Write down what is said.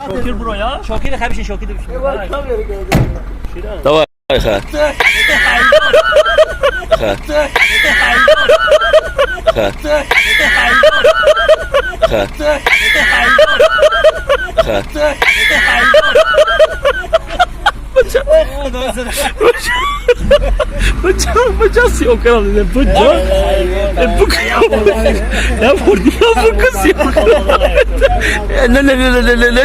Шокир буро, я? Шокир хабиши, Шокир биши. Давай, ха. Ха. Ха. Ха. Ха. Бача, сиёҳ кардам. Бача. Я бурди, я бука сиёҳ. Не, не, не, не, не, не.